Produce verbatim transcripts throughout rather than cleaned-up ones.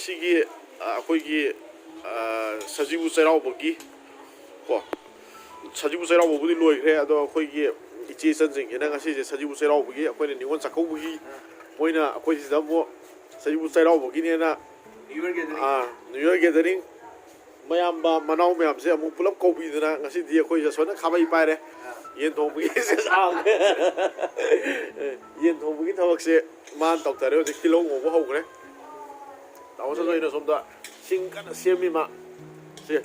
ꯁꯤꯒꯤ, ꯑ, ꯑꯩꯈꯣꯏꯒꯤ, ꯑ, ꯁꯖꯤꯕꯨ ꯆꯩꯔꯥꯎꯕꯒꯤ, ꯀꯣ, ꯁꯖꯤꯕꯨ ꯆꯩꯔꯥꯎꯕꯕꯨꯗꯤ ꯂꯣꯏꯈ꯭ꯔꯦ, ꯑꯗꯣ ꯑꯩꯈꯣꯏꯒꯤ ꯏꯆꯦ ꯏꯆꯟꯁꯤꯡꯁꯤꯅ ꯉꯁꯤꯁꯦ ꯁꯖꯤꯕꯨ ꯆꯩꯔꯥꯎꯕꯒꯤ, ꯑꯩꯈꯣꯏꯅ ꯅꯤꯉꯣꯜ ꯆꯥꯛꯀꯧꯕꯒꯤ, ꯃꯣꯏꯅ ꯑꯩꯈꯣꯏ ꯁꯤꯗ ꯑꯃꯨꯛ ꯁꯖꯤꯕꯨ ꯆꯩꯔꯥꯎꯕꯒꯤꯅꯦꯅ, New Year gathering. ꯑꯥ, New Year gathering, ꯃꯌꯥꯝꯕ ꯃꯅꯥꯎ ꯃꯌꯥꯝꯁꯦ ꯑꯃꯨꯛ ꯄꯨꯂꯞ ꯀꯧꯕꯤꯗꯅ ꯉꯁꯤꯗꯤ ꯑꯩꯈꯣꯏ ꯖꯁꯣꯟꯅ ꯈꯥꯕꯩ ꯄꯥꯏꯔꯦ꯫ ꯌꯦꯟ ꯊꯣꯡꯕꯒꯤ ꯌꯦꯟ ꯊꯣꯡꯕꯒꯤ ꯊꯕꯛꯁꯦ ꯃꯥꯅ ꯇꯧꯊꯔꯦ꯫ ꯍꯧꯖꯤꯛ ꯇꯤꯜꯍꯧ ꯉꯧꯕ ꯍꯧꯈ꯭ꯔꯦ꯫ ꯇꯥꯃꯣ ꯁꯟꯖꯣꯏꯅ ꯁꯣꯝꯗ ꯁꯤꯡ ꯀꯟꯅ ꯁꯦꯝꯃꯤ ꯃꯥ꯫ ꯁꯦ,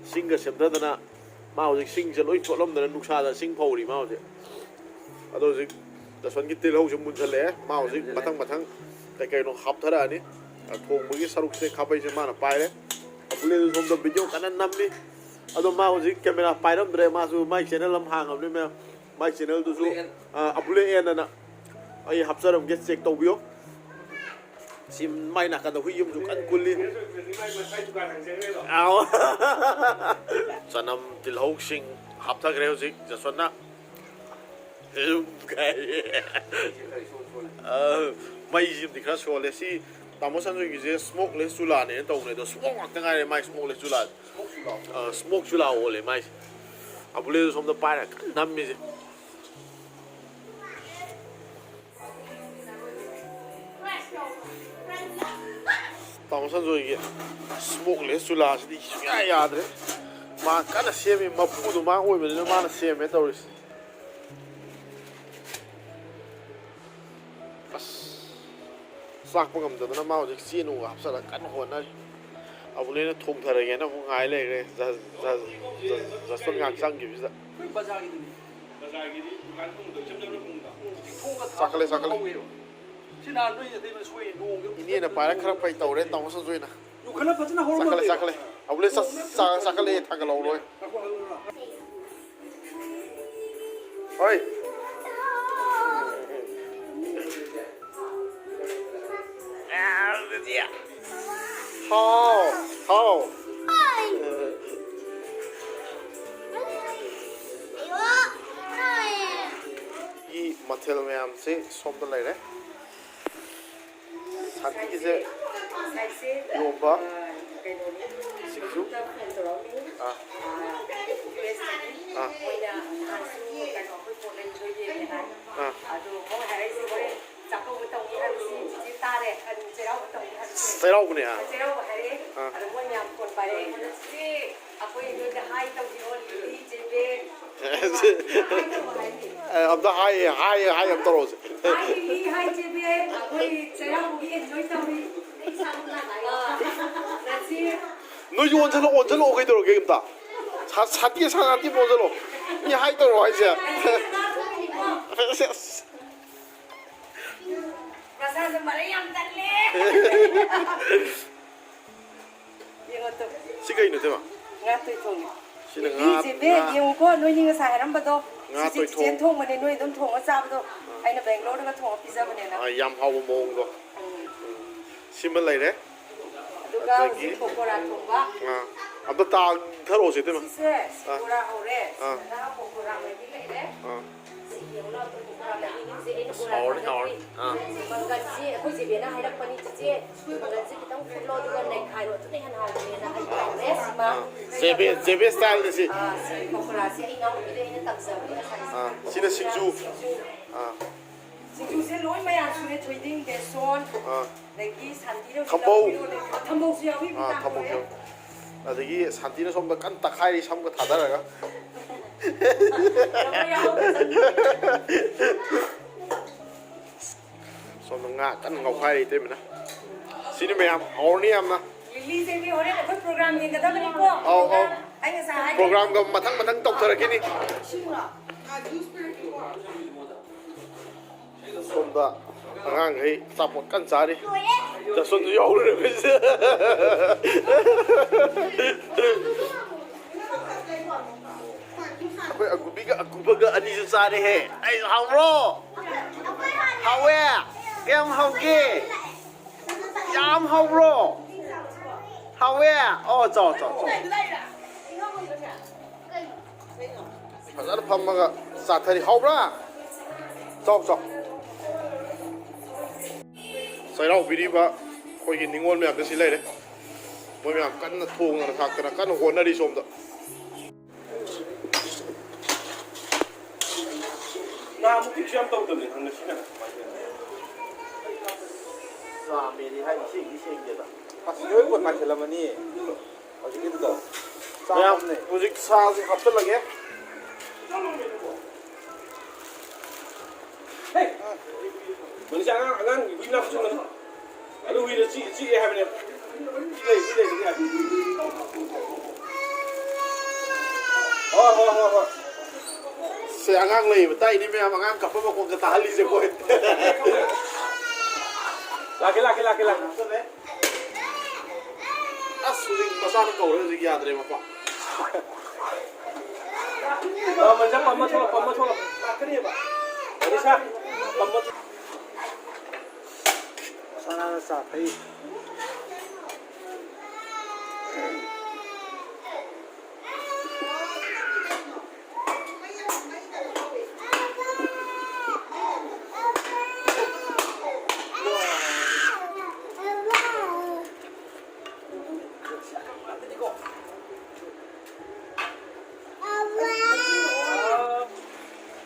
ꯁꯤꯡꯒ ꯁꯦꯝꯊꯗꯅ ꯃꯥ ꯍꯧꯖꯤꯛ ꯁꯤꯡꯁꯦ ꯂꯣꯏ ꯆꯣꯠꯂꯝꯗꯅ ꯅꯨꯡꯁꯥꯗ ꯁꯤꯡ ꯐꯧꯔꯤ ꯃꯥ ꯍꯧꯖꯤꯛ꯫ ꯑꯗꯣ ꯍꯧꯖꯤꯛ ꯖꯁꯣꯟꯒꯤ ꯇꯤꯜꯍꯧꯁꯦ ꯃꯨꯟꯁꯜꯂꯛꯑꯦ꯫ ꯃꯥ ꯍꯧꯖꯤꯛ ꯃꯊꯪ ꯃꯊꯪ ꯀꯩ ꯀꯩꯅꯣ ꯍꯥꯞꯊꯔꯛꯑꯅꯤ꯫ ꯊꯣꯡꯕꯒꯤ ꯁꯔꯨꯛꯁꯦ ꯈꯥꯕꯩꯁꯦ ꯃꯥꯅ ꯄꯥꯏꯔꯦ꯫ ꯑꯕꯨꯂꯦꯗꯨ ꯁꯣꯝꯗ video ꯀꯟꯅ ꯅꯝꯃꯤ꯫ ꯑꯗꯣ ꯃꯥ ꯍꯧꯖꯤꯛ camera ꯄꯥꯏꯔꯝꯗ꯭ꯔꯦ꯫ ꯃꯥꯁꯨ ꯃꯥꯏ channel ꯑꯃ ꯍꯥꯡꯉꯕꯅꯤ ꯃꯌꯥꯝ꯫ ꯃꯥꯏ channelꯗꯨꯁꯨ, ꯑꯕꯨꯂꯦ ꯑꯦꯟ꯫ ꯑ, ꯑꯕꯨꯂꯦ ꯑꯦꯟ ꯑꯅ꯫ ꯑꯩ ꯍꯥꯞꯆꯔꯝꯒꯦ, check ꯇꯧꯕꯤꯌꯣ꯫ ꯁꯤ ꯃꯥꯏ ꯅꯥꯀꯟꯗ ꯍꯨꯏ ꯑꯃꯁꯨ ꯀꯟꯅ ꯀꯨꯜꯂꯤ꯫ ꯑꯥꯎ꯫ ꯆꯅꯝ, ꯇꯤꯜꯍꯧꯁꯤꯡ ꯍꯥꯞꯊꯈ꯭ꯔꯦ ꯍꯧꯖꯤꯛ ꯖꯁꯣꯟꯅ꯫ ꯑ, ꯃꯩꯁꯤꯃꯗꯤ ꯈꯔ ꯁꯣꯜꯂꯦ꯫ ꯁꯤ ꯇꯥꯃꯣ ꯁꯟꯖꯣꯏꯒꯤꯁꯦ smokeless ꯆꯨꯂꯥꯅꯦꯅ ꯇꯧꯕꯅꯦ, ꯑꯗꯣ smoke ꯉꯥꯛꯇ ꯉꯥꯏꯔꯦ ꯃꯥꯏ smokeless ꯆꯨꯂꯥꯁꯦ꯫ ꯑ, smoke ꯆꯨꯂꯥ ꯑꯣꯜꯂꯦ ꯃꯥꯏꯁꯦ꯫ ꯑꯕꯨꯂꯦꯗꯨ ꯁꯣꯝꯗ ꯄꯥꯏꯔ ꯀꯟꯅ ꯅꯝꯃꯤꯁꯦ꯫ ꯇꯥꯃꯣ ꯁꯟꯖꯣꯏꯒꯤ smokeless ꯆꯨꯂꯥꯁꯤꯗꯤ ꯁꯨꯡꯌꯥ ꯌꯥꯗ꯭ꯔꯦ꯫ ꯃꯥ ꯀꯟꯅ ꯁꯦꯝꯃꯤ, ꯃꯄꯨꯗꯣ ꯃꯥ ꯑꯣꯏꯕꯅꯤꯅ ꯃꯥꯅ ꯁꯦꯝꯃꯦ ꯇꯧꯔꯤꯁꯦ꯫ ꯑꯁ, ꯆꯥꯛꯄ ꯉꯝꯗꯗꯅ ꯃꯥ ꯍꯧꯖꯤꯛ ꯆꯦ ꯅꯨꯡꯒ ꯍꯥꯞꯆꯜꯂꯒ ꯀꯟꯅ ꯍꯣꯠꯅꯔꯤ꯫ ꯑꯕꯨꯂꯦꯅ ꯊꯣꯡꯊꯔꯒꯦꯅ ꯑꯃꯨꯛ ꯉꯥꯏ ꯂꯩꯈ꯭ꯔꯦ꯫ ꯖ-, ꯖ-, ꯖ-, ꯖꯁꯣꯟ ꯉꯥꯏꯍꯥꯛ ꯆꯪꯈꯤꯕꯁꯤꯗ꯫ ꯑꯩꯈꯣꯏ ꯕꯖꯥꯔꯒꯤꯗꯨꯅꯤ꯫ ꯕꯖꯥꯔꯒꯤꯗꯤ ꯗꯨꯀꯥꯟ ꯐꯝꯕꯗꯣ ꯏꯆꯝ ꯆꯝꯅ ꯐꯝꯕꯗꯣ꯫ ꯆꯤꯡꯊꯣꯛꯑꯒ ꯆꯥꯈꯠꯂꯦ, ꯆꯥꯈꯠꯂꯦ꯫ ꯍꯧꯋꯦꯕ꯫ ꯁꯤ ꯅꯍꯥꯟ ꯅꯣꯏ ꯅꯇꯩꯃꯅ ꯁꯣꯏ ꯅꯣꯡꯁꯦ ꯏꯅꯦꯅ ꯄꯥꯏꯔ ꯈꯔ ꯐꯩ ꯇꯧꯔꯦ, ꯇꯥꯃꯣ ꯁꯟꯖꯣꯏꯅ꯫ ꯌꯣꯡꯈꯠꯂ ꯐꯖꯅ ꯆꯥꯈꯠꯂꯦ, ꯍꯧꯔꯝꯃꯦꯕ꯫ ꯆꯥꯈꯠꯂꯦ꯫ ꯑꯕꯨꯂꯦ ꯆꯥ-, ꯆꯥ-, ꯆꯥꯈꯠꯂꯦ, ꯊꯥꯡꯒꯠꯍꯧꯔꯣꯏ꯫ ꯉꯥꯏꯈꯣ, ꯍꯜꯂꯣ, ꯍꯜꯂꯣ꯫ ꯍꯣꯏ꯫ ꯍꯥꯎ, ꯍꯥꯎ꯫ ꯒꯤ ꯃꯊꯦꯜ ꯃꯌꯥꯝꯁꯦ ꯁꯣꯝꯗ ꯂꯩꯔꯦ꯫ ꯁꯥꯟꯇꯤꯒꯤꯁꯦ ꯉꯁꯥꯏꯁꯦ, ꯏꯔꯣꯝꯕ, ꯑ, ꯀꯩꯅꯣꯅꯤ, ꯁꯤꯡꯖꯨ꯫ ꯒ꯭ꯔꯨꯞꯇ ꯐꯣꯟ ꯇꯧꯔꯛꯑꯝꯃꯤ꯫ ꯑꯥ꯫ ꯑ, ꯌꯨ ꯑꯦꯁꯇꯒꯤ꯫ ꯑꯥ꯫ ꯃꯣꯏꯅ ꯅꯍꯥꯟꯁꯨ ꯀꯩꯅꯣ ꯑꯩꯈꯣꯏ ꯄꯣꯠ ꯂꯩꯕ ꯌꯦꯡꯉꯦ ꯍꯥꯏ꯫ ꯑꯥ꯫ ꯑꯗꯣ ꯃꯣꯏ ꯍꯥꯏꯔꯛꯏꯁꯦ ꯍꯣꯔꯦꯟ ꯆꯥꯛꯀꯧꯕ ꯇꯧꯅꯤ ꯍꯥꯏꯕꯁꯤ ꯆꯤꯆꯦ ꯇꯥꯔꯦ꯫ ꯑꯗꯨ ꯆꯩꯔꯥꯎꯕ ꯇꯧꯅꯤ ꯍꯥꯏꯕꯁꯤ꯫ ꯆꯩꯔꯥꯎꯕꯅꯦ, ꯑꯥ꯫ ꯆꯩꯔꯥꯎꯕ ꯍꯥꯏꯔꯛꯑꯦ꯫ ꯑꯥ꯫ ꯑꯗꯣ ꯃꯣꯏ ꯃꯌꯥꯝ ꯐꯣꯟ ꯄꯥꯏꯔꯛꯑꯦ꯫ ꯑꯩꯉꯣꯟꯗ ꯆꯤꯆꯦ ꯑꯩꯈꯣꯏ ꯅꯣꯏꯗ ꯍꯥꯏ ꯇꯧꯕꯤꯔꯣ, ꯂꯤꯂꯤ, ꯆꯦꯕꯦ꯫ ꯍꯥꯏ ꯇꯧꯕ ꯍꯥꯏꯅꯤ꯫ ꯑꯦ, ꯑꯝꯇ ꯍꯥꯏ, ꯍꯥꯏ, ꯍꯥꯏ ꯑꯝꯇ ꯇꯧꯔꯛꯑꯣꯁꯦ꯫ ꯍꯥꯏ ꯂꯤꯂꯤ, ꯍꯥꯏ ꯆꯦꯕꯦ, ꯑꯩꯈꯣꯏ ꯆꯩꯔꯥꯎꯕꯒꯤ enjoy ꯇꯧꯔꯤ꯫ ꯑꯥ, ꯉꯁꯤ ꯅꯣꯏꯁꯨ ꯑꯣꯟꯁꯤꯜꯂꯣ, ꯑꯣꯟꯁꯤꯜꯂꯣ, ꯀꯩꯗꯧꯔꯒꯦ ꯑꯝꯇ? ꯁꯥ-, ꯁꯥꯇꯤ, ꯁꯥ-, ꯁꯥꯇꯤ ꯑꯣꯟꯁꯤꯜꯂꯣ꯫ ꯃꯤ ꯍꯥꯏ ꯇꯧꯔꯣ ꯍꯥꯏꯁꯦ꯫ ꯃꯁꯥꯁꯦ ꯃꯔꯩ ꯌꯥꯝ ꯇꯜꯂꯦ꯫ ꯌꯦꯡꯉꯣ ꯇꯨ꯫ ꯁꯤ ꯀꯩꯅꯣ, ꯏꯇꯩꯃ? ꯉꯥ ꯇꯣꯏ ꯊꯣꯡꯉꯦ꯫ ꯁꯤꯅ ꯉꯥ, ꯂꯤꯂꯤꯁꯦ ꯕꯦ, ꯉꯥ, ꯌꯦꯡꯉꯨꯀꯣ, ꯅꯣꯏꯅꯤ ꯉꯁꯥꯏ ꯍꯥꯏꯔꯝꯕꯗꯣ꯫ ꯉꯥ ꯁꯤꯁꯦ ꯇꯣꯏ ꯆꯤꯆꯦꯅ ꯊꯣꯡ-, ꯊꯣꯡꯕꯅꯦ, ꯅꯣꯏ ꯑꯗꯨꯝ ꯊꯣꯡꯉ ꯆꯥꯕꯗꯣ꯫ ꯑꯥ꯫ ꯑꯩꯅ ꯕꯦꯡꯒ꯭ꯂꯣꯔꯗꯒ ꯊꯣꯡꯉ ꯄꯤꯖꯕꯅꯦꯅ꯫ ꯑꯥ, ꯌꯥꯝ ꯍꯥꯎꯕ ꯃꯑꯣꯡꯗꯣ꯫ ꯎꯝ꯫ ꯎꯝ꯫ ꯁꯤꯃ ꯂꯩꯔꯦ꯫ ꯑꯗꯨꯒ ꯑꯗꯒꯤ ꯍꯧꯖꯤꯛ ꯄꯀꯣꯔꯥ ꯊꯣꯡꯕ꯫ ꯑꯥ꯫ ꯑꯝꯇ ꯇꯥꯊꯔꯛꯑꯣꯁꯦ, ꯏꯇꯩꯃ꯫ ꯁꯤꯁꯦ ꯑꯥ꯫ ꯄꯀꯣꯔꯥ ꯍꯧꯔꯦ꯫ ꯑꯥ꯫ ꯁꯤꯗꯅ ꯄꯀꯣꯔꯥ ꯃꯍꯤ ꯂꯩꯔꯦ꯫ ꯑꯥ꯫ ꯁꯤ ꯌꯦꯡꯉꯨ ꯂꯥꯎ, ꯄꯀꯣꯔꯥ ꯃꯍꯤꯁꯦ ꯑꯩꯅ ꯑꯁ, ꯕꯣꯔꯥ ꯍꯥꯎꯔꯅꯤ, ꯊꯥꯗꯔꯤ꯫ ꯍꯥꯎꯔꯅꯤ꯫ ꯑꯥ꯫ ꯃꯪꯒꯟꯁꯦ ꯑꯩꯈꯣꯏ ꯖꯦꯕꯦꯅ ꯍꯥꯏꯔꯛꯄꯅꯤ, "ꯆꯤꯆꯦ, ꯃꯪꯒꯟꯁꯦ ꯈꯤꯇꯪ ꯐꯨꯠꯂꯣ, ꯑꯗꯨꯒ ꯅꯩꯈꯥꯏꯔꯣ, ꯑꯗꯨꯅ ꯍꯦꯟꯅ ꯍꯥꯎꯕꯅꯦꯅ" ꯑꯩ ꯇꯧꯔꯦ꯫ ꯁꯤꯃ ꯑꯥ꯫ ꯖꯦꯕꯦ, ꯖꯦꯕꯦ ꯁ꯭ꯇꯥꯏꯜꯅꯤ ꯁꯤ꯫ ꯑꯥ, ꯁꯤ ꯄꯀꯣꯔꯥꯁꯦ ꯑꯩ ꯏꯅꯥꯎꯅꯨꯄꯤꯗ ꯑꯩꯅ ꯇꯝꯖꯕꯅꯦ ꯉꯁꯥꯏꯁꯦ꯫ ꯑꯥ, ꯁꯤꯅ ꯁꯤꯡꯖꯨ꯫ ꯁꯤꯡꯖꯨ꯫ ꯑꯥ꯫ ꯁꯤꯡꯖꯨꯁꯦ ꯂꯣꯏ ꯃꯌꯥꯝ ꯁꯨꯔꯦ, ꯊꯣꯏꯗꯤꯡ, ꯕꯦꯁꯣꯟ, ꯑꯥ꯫ ꯑꯗꯒꯤ ꯁꯥꯟꯇꯤꯅ ꯊꯝꯕꯧ꯫ ꯏꯔꯣꯜꯂꯦ꯫ ꯊꯝꯕꯧꯁꯨ ꯌꯥꯎꯏ, ꯑꯥ, ꯊꯝꯕꯧꯁꯨ ꯌꯥꯎꯏ꯫ ꯑꯗꯒꯤ ꯁꯥꯟꯇꯤꯅ ꯁꯣꯝꯗ ꯀꯟꯅ ꯇꯛꯈꯥꯏꯔꯤ, ꯁꯝꯒ ꯊꯥꯗꯔꯒ꯫ ꯌꯥꯎꯕ ꯌꯥꯎꯕ ꯆꯪꯗꯦ꯫ ꯁꯣꯝꯗ ꯉꯥ ꯀꯟꯅ ꯉꯧꯈꯥꯏꯔꯤ ꯏꯇꯩꯃꯅ꯫ ꯁꯤꯅꯤ ꯃꯌꯥꯝ, ꯍꯥꯎꯔꯅꯤ ꯌꯥꯝꯅ꯫ ꯂꯤꯂꯤꯁꯦ ꯃꯤ ꯍꯣꯔꯦꯟ ꯑꯩꯈꯣꯏ ꯄ꯭ꯔꯣꯒ꯭ꯔꯥꯝ ꯌꯦꯡꯒꯗꯕꯅꯤꯀꯣ꯫ ꯑꯧ, ꯑꯧ꯫ ꯑꯩ ꯉꯁꯥꯏ ꯍꯥꯏꯗ꯭ꯔꯣ? ꯄ꯭ꯔꯣꯒ꯭ꯔꯥꯝꯒ ꯃꯊꯪ ꯃꯊꯪ ꯇꯧꯊꯔꯛꯈꯤꯅꯤ꯫ ꯁꯣꯝꯗ ꯑꯉꯥꯡꯈꯩ ꯑꯆꯥꯄꯣꯠ ꯀꯟꯅ ꯆꯥꯔꯤ꯫ ꯖꯁꯣꯟꯁꯨ ꯌꯥꯎꯔꯦ ꯑꯩꯈꯣꯏꯁꯦ꯫ ꯑꯩꯈꯣꯏ ꯑꯀꯨꯕꯤꯒ ꯑꯀꯨꯕꯒ ꯑꯅꯤꯁꯨ ꯆꯥꯔꯦꯍꯦ꯫ ꯑꯩ ꯍꯥꯎꯕ꯭ꯔꯣ? ꯍꯥꯎꯋꯦ? ꯀꯌꯥꯝ ꯍꯥꯎꯒꯦ? ꯌꯥꯝ ꯍꯥꯎꯕ꯭ꯔꯣ? ꯍꯥꯎꯋꯦ? ꯑꯣ, ꯆꯥꯎ, ꯆꯥꯎ, ꯆꯥꯎ꯫ ꯐꯖꯅ ꯐꯝꯃꯒ ꯆꯥꯊꯔꯤ꯫ ꯍꯥꯎꯕ꯭ꯔꯥ? ꯆꯥꯎ, ꯆꯥꯎ꯫ ꯆꯩꯔꯥꯎꯕꯤꯔꯤꯕ ꯑꯩꯈꯣꯏꯒꯤ ꯅꯤꯉꯣꯜ ꯃꯌꯥꯝꯗ ꯁꯤ ꯂꯩꯔꯦ꯫ ꯃꯣꯏ ꯃꯌꯥꯝ ꯀꯟꯅ ꯊꯣꯡꯗꯅ ꯊꯥꯛꯇꯅ ꯀꯟꯅ ꯍꯣꯠꯅꯔꯤ ꯁꯣꯝꯗ꯫ ꯅꯍꯥꯟꯃꯨꯛꯀꯤꯁꯨ ꯌꯥꯝ ꯇꯧꯗꯕꯅꯤ, ꯉꯁꯤꯅ ꯀꯃꯥꯏꯅ ꯇꯧꯔꯤꯅꯣ? ꯆꯥꯝꯃꯦꯗꯤ ꯍꯥꯏ, ꯏꯁꯤꯡꯗꯤ ꯁꯦꯡꯗꯦꯗ꯫ ꯑꯁ, ꯂꯣꯏ ꯄꯣꯠ ꯃꯥꯏꯁꯤꯜꯂꯝꯃꯅꯤ꯫ ꯍꯧꯖꯤꯛꯀꯤꯗꯨꯗꯣ꯫ ꯃꯌꯥꯝ, ꯆꯥꯝꯃꯅꯦ꯫ ꯍꯧꯖꯤꯛ ꯁꯥꯁꯦ ꯍꯥꯞꯆꯤꯜꯂꯒꯦ꯫ ꯃꯅꯤꯁꯥ, ꯑꯉꯥꯡ, ꯑꯉꯥꯡꯒꯤ ꯍꯨꯏ ꯂꯥꯛꯄꯁꯨ ꯉꯝ-, ꯑꯗꯨ ꯍꯨꯏꯗ ꯆꯤ-, ꯆꯤꯛꯑꯦ ꯍꯥꯏꯕꯅꯦ꯫ ꯍꯨꯏ ꯂꯩ, ꯍꯨꯏ ꯂꯩ, ꯍꯨꯏ ꯂꯩ꯫ ꯍꯣꯏ, ꯍꯣꯏ, ꯍꯣꯏ, ꯍꯣꯏ꯫ ꯁꯦ, ꯑꯉꯥꯡ ꯂꯩꯌꯦꯕ, ꯇꯥꯛꯏꯅꯤ ꯃꯌꯥꯝ, ꯑꯉꯥꯡ ꯀꯞꯄ ꯃꯈꯣꯟꯒ ꯇꯥꯍꯜꯂꯤꯁꯦ ꯑꯩꯈꯣꯏ꯫ ꯂꯥꯛꯀꯦ, ꯂꯥꯛꯀꯦ, ꯂꯥꯛꯀꯦ, ꯂꯥꯛꯀꯦ꯫ ꯑꯁ, ꯍꯧꯖꯤꯛ ꯃꯆꯥꯅ ꯀꯧꯔꯦ, ꯍꯧꯖꯤꯛ ꯌꯥꯗ꯭ꯔꯦ ꯃꯄꯥ꯫ ꯑ, ꯃꯟꯖꯪ ꯄꯝꯃ ꯊꯣꯛꯂꯛ, ꯄꯝꯃ ꯊꯣꯛꯂꯛ꯫ ꯂꯥꯛꯀꯅꯦꯕ꯫ ꯃꯅꯤꯁꯥ, ꯄꯝꯃ ꯊꯣꯛ-, ꯁꯅꯥꯅ ꯆꯥ ꯊꯛꯏ꯫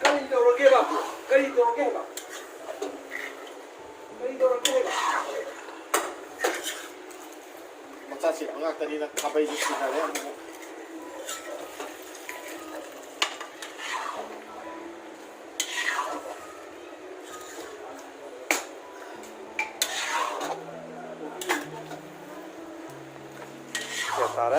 ꯀꯔꯤ ꯇꯧꯔꯒꯦꯕ? ꯀꯔꯤ ꯇꯧꯔꯒꯦ ꯍꯥꯏꯕ? ꯀꯔꯤ ꯇꯧꯔꯒꯦ ꯍꯥꯏꯕ? ꯃꯆꯥ ꯁꯦꯝꯕ ꯉꯥꯛꯇꯅꯤꯅ ꯈꯥꯕꯩꯁꯨ ꯁꯤꯟꯅꯔꯦ ꯑꯃꯨꯛ꯫ ꯒ꯭ꯌꯥꯟ ꯇꯥꯔꯦ꯫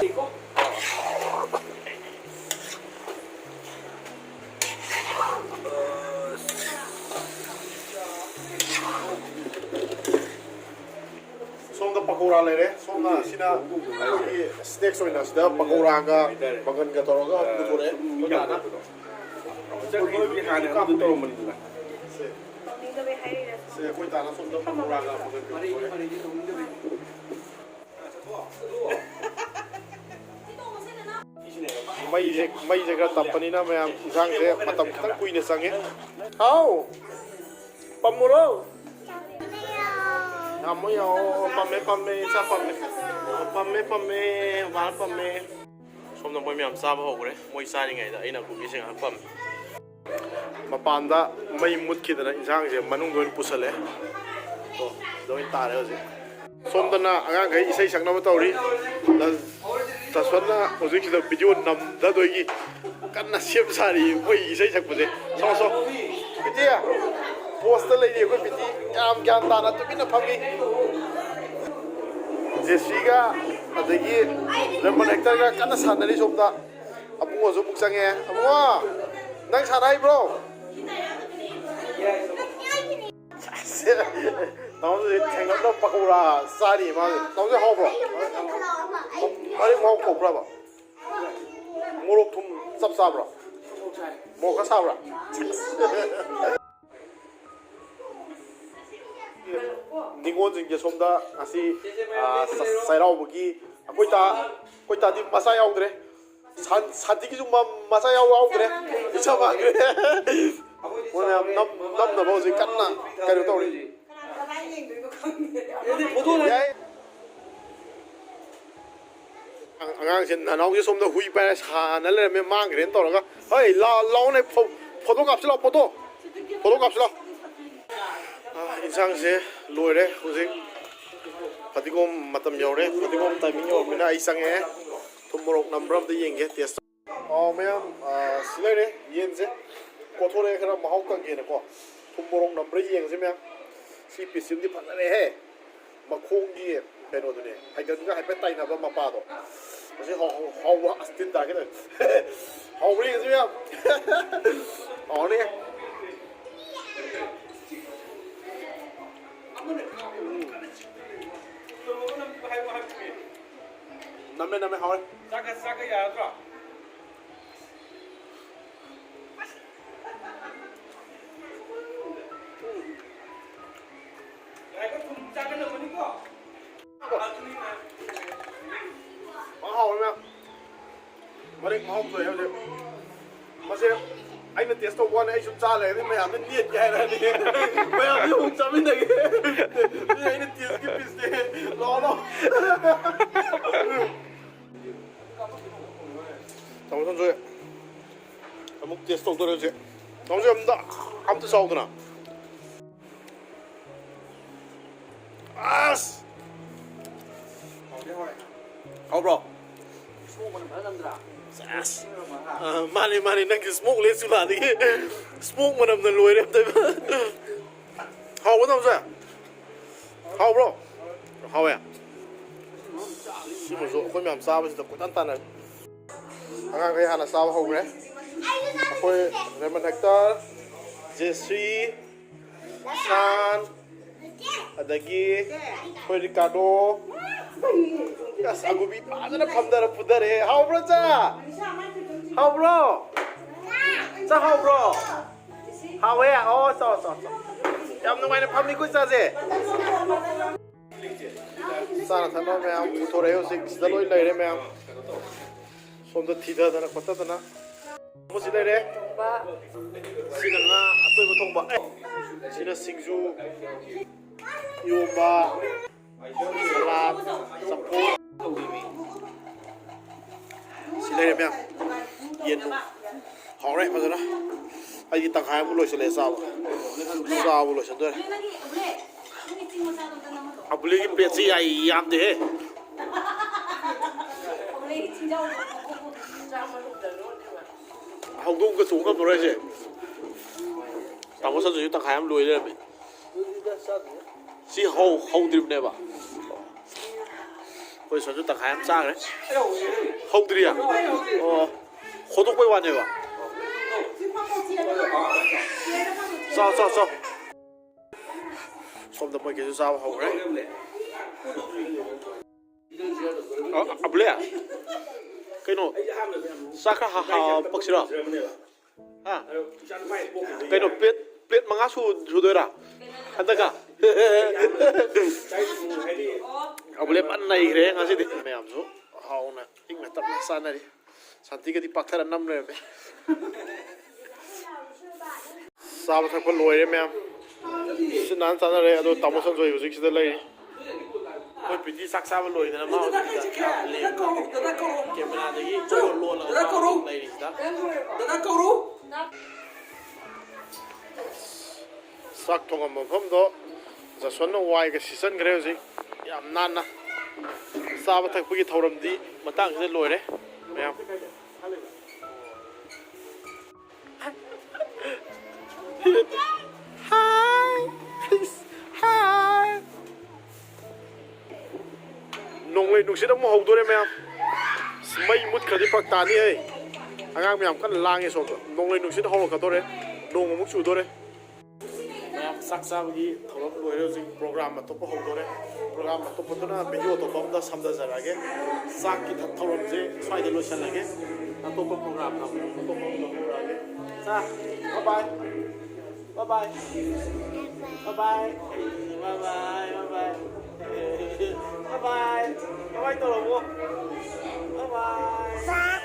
ꯁꯣꯝꯗ ꯄꯀꯧꯔꯥ ꯂꯩꯔꯦ꯫ ꯁꯣꯝꯅ ꯁꯤꯅ ꯑꯩꯈꯣꯏꯒꯤ ꯁ꯭ꯅꯦꯛꯁ ꯑꯣꯏꯅ ꯁꯤꯗ ꯄꯀꯧꯔꯥꯒ ꯃꯪꯒꯟꯒ ꯇꯧꯔꯒ ꯑꯃꯨꯛ ꯄꯨꯊꯣꯔꯛꯑꯦ꯫ ꯑꯩꯈꯣꯏ ꯇꯥꯅ꯫ ꯆꯠꯈ꯭ꯔꯤꯗꯨꯗꯤ ꯍꯥꯟꯅ ꯑꯗꯨꯗ ꯇꯧꯔꯝꯕꯅꯤꯗꯅ꯫ ꯁꯦ꯫ ꯇꯧꯅꯤꯡꯗꯕꯩ ꯍꯥꯏꯔꯤꯔꯥ? ꯁꯦ, ꯑꯩꯈꯣꯏ ꯇꯥꯅ ꯁꯣꯝꯗ ꯄꯀꯧꯔꯥꯒ ꯃꯪꯒꯟꯒ ꯄꯨꯊꯣꯔꯛꯑꯦ꯫ ꯃꯩꯁꯦ, ꯃꯩꯁꯦ ꯈꯔ ꯇꯞꯄꯅꯤꯅ ꯃꯌꯥꯝ ꯏꯟꯁꯥꯡꯁꯦ ꯃꯇꯝ ꯈꯤꯇꯪ ꯀꯨꯏꯅ ꯆꯪꯉꯦ꯫ ꯍꯥꯎ! ꯄꯝꯃꯨꯔꯣ? ꯌꯥꯝ ꯃꯣꯏ ꯌꯥꯎ꯫ ꯄꯝꯃꯦ, ꯄꯝꯃꯦ, ꯏꯆꯥ ꯄꯝꯃꯦ꯫ ꯄꯝꯃꯦ, ꯄꯝꯃꯦ, ꯕꯕꯥ ꯄꯝꯃꯦ꯫ ꯁꯣꯝꯗ ꯃꯣꯏ ꯃꯌꯥꯝ ꯆꯥꯕ ꯍꯧꯈ꯭ꯔꯦ꯫ ꯃꯣꯏ ꯆꯥꯔꯤꯉꯩꯗ ꯑꯩꯅ ꯀꯨꯀꯤꯁꯦ ꯉꯥꯏꯍꯥꯛ ꯄꯝꯃꯦ꯫ ꯃꯄꯥꯟꯗ ꯃꯩ ꯃꯨꯠꯈꯤꯗꯅ ꯏꯟꯁꯥꯡꯁꯦ ꯃꯅꯨꯡꯗ ꯑꯣꯏꯅ ꯄꯨꯁꯜꯂꯦ꯫ ꯑꯣ, ꯂꯣꯏ ꯇꯥꯔꯦ ꯍꯧꯖꯤꯛ꯫ ꯁꯣꯝꯗꯅ ꯑꯉꯥꯡꯈꯩ ꯏꯁꯩ ꯁꯛꯅꯕ ꯇꯧꯔꯤ꯫ ꯗ-, ꯗꯁꯣꯟꯅ ꯍꯧꯖꯤꯛꯁꯤꯗ ꯚꯤꯗꯤꯑꯣ ꯅꯝꯊꯗꯣꯏꯒꯤ ꯀꯟꯅ ꯁꯦꯝ ꯁꯥꯔꯤ ꯃꯣꯏ ꯏꯁꯩ ꯁꯛꯄꯁꯦ꯫ ꯁꯣ, ꯁꯣ꯫ ꯕꯤꯇꯤ, ꯄꯣꯁꯇ ꯂꯩꯔꯤ ꯑꯩꯈꯣꯏ ꯕꯤꯇꯤ꯫ ꯌꯥꯝ ꯒ꯭ꯌꯥꯟ ꯇꯥꯅ ꯇꯨꯃꯤꯟꯅ ꯐꯝꯃꯤ꯫ ꯖꯦꯁꯤꯒ ꯑꯗꯒꯤ ꯔꯦꯃꯟ ꯑꯦꯛꯇꯔꯒ ꯀꯟꯅ ꯁꯥꯟꯅꯔꯤ ꯁꯣꯝꯗ꯫ ꯑꯕꯨꯡꯉꯣꯁꯨ ꯑꯃꯨꯛ ꯆꯪꯉꯦ꯫ ꯑꯕꯨꯡꯉꯣ, ꯅꯪ ꯁꯥꯟꯅ ꯍꯩꯕ꯭ꯔꯣ? ꯅꯥꯎꯁꯦ ꯊꯦꯡꯅꯕꯗ ꯄꯀꯧꯔꯥ ꯆꯥꯔꯤ ꯃꯥꯁꯦ꯫ ꯅꯥꯎꯁꯦ ꯍꯥꯎꯕ꯭ꯔꯣ? ꯃꯔꯤꯛ ꯃꯍꯥꯎ ꯊꯣꯛꯄ꯭ꯔꯕ? ꯃꯣꯔꯣꯛ ꯊꯨꯝ ꯆꯞ ꯆꯥꯕ꯭ꯔꯣ? ꯃꯣꯔꯣꯛ ꯈꯔ ꯁꯥꯕ꯭ꯔꯥ? ꯅꯤꯉꯣꯜꯁꯤꯡꯁꯦ ꯁꯣꯝꯗ ꯉꯁꯤ, ꯑ, ꯆ-, ꯆꯩꯔꯥꯎꯕꯒꯤ ꯑꯩꯈꯣꯏ ꯇꯥ-, ꯑꯩꯈꯣꯏ ꯇꯥꯗꯤ ꯃꯆꯥ ꯌꯥꯎꯗ꯭ꯔꯦ꯫ ꯁꯥꯟ-, ꯁꯥꯟꯇꯤꯒꯤꯁꯨ ꯃ-, ꯃꯆꯥ ꯌꯥꯎ-, ꯌꯥꯎꯗ꯭ꯔꯦ꯫ ꯏꯆꯥ ꯃꯥꯟꯈ꯭ꯔꯦ꯫ ꯃꯣꯏ ꯃꯌꯥꯝ ꯅꯝ-, ꯅꯝꯅꯕ ꯍꯧꯖꯤꯛ ꯀꯟꯅ ꯀꯩꯅꯣ ꯇꯧꯔꯤ꯫ ꯌꯥꯏ꯫ ꯑꯉ-, ꯑꯉꯥꯡꯁꯦ ꯅꯅꯥꯎꯁꯦ ꯁꯣꯝꯗ ꯍꯨꯏ ꯄꯥꯏꯔ ꯁꯥꯟꯅ ꯂꯩꯔꯝꯃꯦ, ꯃꯥꯡꯈ꯭ꯔꯦꯅ ꯇꯧꯔꯒ꯫ ꯍꯣꯏ, ꯂꯥ-, ꯂꯥꯎꯅꯦ, ꯐꯣ-, ꯐꯣꯇꯣ ꯀꯥꯞꯁꯤ ꯂꯥꯎ, ꯐꯣꯇꯣ꯫ ꯐꯣꯇꯣ ꯀꯥꯞꯁꯤ ꯂꯥꯎ꯫ ꯑ, ꯏꯟꯁꯥꯡꯁꯦ ꯂꯣꯏꯔꯦ ꯍꯧꯖꯤꯛ꯫ ꯐꯗꯤꯒꯣꯝ ꯃꯇꯝ ꯌꯧꯔꯦ꯫ ꯐꯗꯤꯒꯣꯝ ꯇꯥꯏꯃꯤꯡ ꯌꯧꯔꯕꯅꯤꯅ ꯑꯩ ꯆꯪꯉꯛꯑꯦ꯫ ꯊꯨꯝ ꯃꯣꯔꯣꯛ ꯅꯝꯕ꯭ꯔꯥ ꯑꯝꯇ ꯌꯦꯡꯒꯦ, ꯇꯦꯁ ꯇꯧ-, ꯑꯣ, ꯃꯌꯥꯝ, ꯑ, ꯁꯤ ꯂꯩꯔꯦ ꯌꯦꯟꯁꯦ꯫ ꯀꯣꯊꯣꯔꯛꯑꯦ, ꯈꯔ ꯃꯍꯥꯎ ꯇꯪꯒꯦꯅꯀꯣ꯫ ꯊꯨꯝ ꯃꯣꯔꯣꯛ ꯅꯝꯕ꯭ꯔꯥ ꯌꯦꯡꯁꯦ ꯃꯌꯥꯝ꯫ ꯁꯤ ꯄꯤꯁꯁꯤꯃꯗꯤ ꯐꯖꯔꯦꯍꯦ꯫ ꯃꯈꯣꯡꯒꯤ ꯀꯩꯅꯣꯗꯨꯅꯦ, ꯐꯩꯒꯟꯒ ꯍꯥꯏꯐꯦꯠ ꯇꯥꯏꯅꯕ ꯃꯄꯥꯗꯣ꯫ ꯃꯁꯤ ꯍꯥꯎ-, ꯍꯥꯎ-, ꯍꯥꯎꯕ꯭ꯔꯥ? ꯑꯁ, ꯇꯤꯟ ꯇꯥꯒꯦ ꯇꯧꯋꯦ꯫ ꯍꯥꯎꯕ꯭ꯔꯥ ꯌꯦꯡꯁꯤ ꯃꯌꯥꯝ? ꯍꯥꯎꯅꯤ꯫ ꯅꯝꯃꯦ, ꯅꯝꯃꯦ, ꯍꯥꯎꯔꯦ꯫ ꯆꯥꯛꯀ, ꯆꯥꯛꯀ ꯌꯥꯔꯗ꯭ꯔꯣ? ꯃꯍꯥꯎ ꯑꯃ꯫ ꯃꯔꯤꯛ ꯃꯍꯥꯎ ꯊꯣꯛꯑꯦ ꯍꯧꯖꯤꯛ꯫ ꯃꯁꯤ ꯑꯩꯅ ꯇꯦꯁ ꯇꯧꯕ ꯋꯥꯅꯤ, ꯑꯩ ꯁꯨꯝ ꯆꯥ ꯂꯩꯔꯗꯤ ꯃꯌꯥꯝꯗ ꯅꯦꯠꯀꯦ ꯍꯥꯏꯔꯛꯑꯅꯤ꯫ ꯃꯌꯥꯝꯁꯨ ꯑꯃꯨꯛ ꯆꯥꯃꯤꯟꯅꯒꯦ꯫ ꯑꯗꯨꯅ ꯑꯩꯅ ꯇꯦꯁꯀꯤ ꯄꯤꯁꯅꯦ꯫ ꯂꯥꯛꯑꯣ, ꯂꯥꯛꯑꯣ꯫ ꯇꯥꯃꯣ ꯁꯟꯖꯣꯏ꯫ ꯑꯃꯨꯛ ꯇꯦꯁ ꯇꯧꯗꯣꯔꯦ ꯍꯧꯖꯤꯛ꯫ ꯇꯥꯃꯣ ꯁꯟꯖꯣꯏ, ꯑꯝꯇ, ꯑꯝꯇ ꯆꯥꯎꯗꯅ꯫ ꯑꯁ! ꯍꯥꯎꯕ꯭ꯔꯣ? ꯁꯦꯁ꯫ ꯑ, ꯃꯥꯅꯦ, ꯃꯥꯅꯦ, ꯅꯪꯒꯤ ꯁ꯭ꯃꯣꯛ ꯂꯦꯁ ꯆꯨꯂꯥꯗꯒꯤ ꯁ꯭ꯃꯣꯛ ꯃꯅꯝꯅ ꯂꯣꯏꯔꯦ ꯑꯝꯇ꯫ ꯍꯥꯎꯕ ꯇꯧꯁꯦ꯫ ꯍꯥꯎꯕ꯭ꯔꯣ? ꯍꯥꯎꯋꯦ꯫ ꯁꯤꯃꯁꯨ ꯑꯩꯈꯣꯏ ꯃꯌꯥꯝ ꯆꯥꯕꯁꯤꯗ ꯀꯣꯏꯇꯥꯟ ꯇꯥꯟꯅꯔꯦ꯫ ꯑꯉꯥꯡꯈꯩ ꯍꯥꯟꯅ ꯆꯥꯕ ꯍꯧꯈ꯭ꯔꯦ꯫ ꯑꯩꯈꯣꯏ ꯔꯦꯃꯟ ꯍꯦꯛꯇꯔ, ꯖꯦꯁ꯭ꯔꯤ, ꯏꯁꯥꯟ, ꯑꯗꯒꯤ ꯑꯩꯈꯣꯏ ꯔꯤꯀꯥꯔꯗꯣ꯫ ꯑꯁ, ꯑꯒꯨꯕꯤ ꯐꯖꯅ ꯐꯝꯊꯔ ꯐꯨꯊꯔꯦ꯫ ꯍꯥꯎꯕ꯭ꯔꯣ, ꯆꯥ? ꯍꯥꯎꯕ꯭ꯔꯣ? ꯆꯥ ꯍꯥꯎꯕ꯭ꯔꯣ? ꯍꯥꯎꯋꯦ? ꯑꯣ, ꯆꯥꯎ, ꯆꯥꯎ, ꯆꯥꯎ꯫ ꯌꯥꯝ ꯅꯨꯡꯉꯥꯏꯅ ꯐꯝꯃꯤꯀꯣ ꯏꯆꯥꯁꯦ꯫ ꯆꯥꯅ ꯊꯛꯅꯕ ꯃꯌꯥꯝ ꯄꯨꯊꯣꯔꯛꯑꯦ ꯍꯧꯖꯤꯛ꯫ ꯁꯤꯗ ꯂꯣꯏ ꯂꯩꯔꯦ ꯃꯌꯥꯝ꯫ ꯁꯣꯝꯗ ꯊꯤꯊꯗꯅ ꯈꯣꯠꯇꯗꯅ꯫ ꯃꯁꯤ ꯂꯩꯔꯦ꯫ ꯁꯤꯅ ꯉꯥ ꯑꯇꯣꯏꯕ ꯊꯣꯡꯕ꯫ ꯑꯦ, ꯁꯤꯅ ꯁꯤꯡꯖꯨ, ꯏꯔꯣꯝꯕ, ꯁꯂꯥꯗ, ꯆꯝꯐꯨꯠ꯫ ꯁꯤ ꯂꯩꯔꯦ ꯃꯌꯥꯝ꯫ ꯌꯦꯟ ꯍꯥꯎꯔꯦ ꯐꯖꯅ꯫ ꯑꯩꯗꯤ ꯇꯪꯈꯥꯏ ꯑꯃ ꯂꯣꯏꯁꯤꯜꯂꯛꯑꯦ ꯆꯥꯕ꯫ ꯆꯥꯕ ꯂꯣꯏꯁꯤꯟꯗꯣꯔꯦ꯫ ꯑꯕꯨꯂꯤꯒꯤ ꯄ꯭ꯂꯦꯠꯁꯤ ꯌꯥꯏ, ꯌꯥꯝꯗꯦꯍꯦ꯫ ꯍꯧꯗꯣꯡꯒ ꯆꯣꯡ ꯉꯝꯃꯔꯣꯏ ꯑꯁꯦ꯫ ꯇꯥꯃꯣ ꯁꯟꯖꯨꯁꯨ ꯇꯪꯈꯥꯏ ꯑꯃ ꯂꯣꯏ ꯂꯩꯔꯝꯃꯦ꯫ ꯁꯤ ꯍꯧ-, ꯍꯧꯗ꯭ꯔꯤꯕꯅꯦꯕ꯫ ꯑꯩꯈꯣꯏ ꯁꯟꯖꯨ ꯇꯪꯈꯥꯏ ꯑꯃ ꯆꯥꯈ꯭ꯔꯦ꯫ ꯍꯧꯗ꯭ꯔꯤꯌꯥ? ꯑꯣ꯫ ꯍꯣꯇꯣꯛꯄꯩ ꯋꯥꯅꯦꯕ꯫ ꯆꯥꯎ, ꯆꯥꯎ, ꯆꯥꯎ꯫ ꯁꯣꯝꯗ ꯃꯣꯏꯒꯤꯁꯨ ꯆꯥꯕ ꯍꯧꯈ꯭ꯔꯦ꯫ ꯑ, ꯑꯕꯨꯂꯦ, ꯀꯩꯅꯣ, ꯆꯥꯛ ꯈꯔ ꯍꯥ-, ꯍꯥ-, ꯄꯛꯁꯤꯔꯣ? ꯍꯥ? ꯀꯩꯅꯣ, ꯄ꯭ꯂꯦꯠ, ꯄ꯭ꯂꯦꯠ ꯃꯉꯥ ꯁꯨ-, ꯁꯨꯗꯣꯏꯔꯥ? ꯍꯟꯗꯛꯀ? ꯑꯕꯨꯂꯦ ꯐꯟ ꯅꯩꯈ꯭ꯔꯦ ꯉꯁꯤꯗꯤ꯫ ꯃꯌꯥꯝꯁꯨ ꯍꯥꯎꯅ ꯏꯪꯅ ꯇꯞꯅ ꯆꯥꯅꯔꯤ꯫ ꯁꯥꯟꯇꯤꯒꯗꯤ ꯄꯥꯛꯊꯔ ꯅꯝ ꯂꯩꯔꯝꯃꯦ꯫ ꯆꯥꯕ ꯊꯛꯄ ꯂꯣꯏꯔꯦ ꯃꯌꯥꯝ꯫ ꯁꯤꯠ ꯅꯥꯟ ꯆꯥꯅꯔꯦ꯫ ꯑꯗꯣ ꯇꯥꯃꯣ ꯁꯟꯖꯣꯏ ꯍꯧꯖꯤꯛ ꯁꯤꯗ ꯂꯩꯔꯤ꯫ ꯑꯩꯈꯣꯏ ꯄ꯭ꯔꯤꯇꯤ ꯆꯥꯛ ꯆꯥꯕ ꯂꯣꯏꯗꯅ ꯃꯥ ꯍꯧꯖꯤꯛ ꯁꯤꯗ ꯂꯦꯞꯄꯤ꯫ ꯀꯦꯃꯦꯔꯥꯗꯒꯤ ꯂꯣꯜꯂꯒ ꯃꯥ ꯂꯩꯔꯤ ꯁꯤꯗ꯫ ꯆꯥꯛ ꯊꯣꯡꯉꯝꯕ ꯃꯐꯝꯗꯣ ꯖꯁꯣꯟꯅ ꯋꯥꯏꯒ ꯁꯤꯠꯆꯟꯈ꯭ꯔꯦ ꯍꯧꯖꯤꯛ꯫ ꯌꯥꯝ ꯅꯥꯟꯅ꯫ ꯆꯥꯕ ꯊꯛꯄꯒꯤ ꯊꯧꯔꯝꯗꯤ ꯃꯇꯥꯡꯁꯤꯗ ꯂꯣꯏꯔꯦ ꯃꯌꯥꯝ꯫ Hi. Hi. ꯅꯣꯡꯂꯩ ꯅꯨꯡꯁꯤꯠ ꯑꯃꯨꯛ ꯍꯧꯗꯣꯔꯦ ꯃꯌꯥꯝ꯫ ꯑꯁ, ꯃꯩ ꯃꯨꯠꯈ꯭ꯔꯗꯤ ꯐꯔꯛ ꯇꯥꯅꯤꯍꯦ꯫ ꯑꯉꯥꯡ ꯃꯌꯥꯝ ꯀꯟꯅ ꯂꯥꯡꯉꯦ ꯁꯣꯝꯗ꯫ ꯅꯣꯡꯂꯩ ꯅꯨꯡꯁꯤꯠ ꯍꯧꯔꯛꯀꯗꯣꯔꯦ꯫ ꯅꯣꯡ ꯑꯃꯨꯛ ꯆꯨꯗꯣꯔꯦ꯫ ꯃꯌꯥꯝ ꯆꯥꯛ ꯆꯥꯕꯒꯤ ꯊꯧꯔꯝ ꯂꯣꯏꯔꯦ꯫ ꯍꯧꯖꯤꯛ ꯄ꯭ꯔꯣꯒ꯭ꯔꯥꯝ ꯑꯇꯣꯞꯄ ꯍꯧꯗꯣꯔꯦ꯫ ꯄ꯭ꯔꯣꯒ꯭ꯔꯥꯝ ꯑꯇꯣꯞꯄꯗꯨꯅ ꯚꯤꯗꯤꯑꯣ ꯑꯇꯣꯞꯄ ꯑꯝꯗ ꯁꯝꯊꯖꯔꯛꯑꯒꯦ꯫ ꯆꯥꯛꯀꯤ ꯊ-, ꯊꯧꯔꯝꯁꯦ ꯁ꯭ꯋꯥꯏꯗ ꯂꯣꯏꯁꯤꯜꯂꯒꯦ꯫ ꯑꯇꯣꯞꯄ ꯄ꯭ꯔꯣꯒ꯭ꯔꯥꯝꯗ ꯑꯃꯨꯛ ꯑꯇꯣꯞꯄ ꯑꯝꯗ ꯍꯧꯔꯛꯑꯒꯦ꯫ ꯆꯥ, bye bye. Bye bye. Bye bye. Bye bye. Bye bye. Bye bye. Bye bye ꯇꯧꯔꯝꯃꯣ꯫ Bye bye.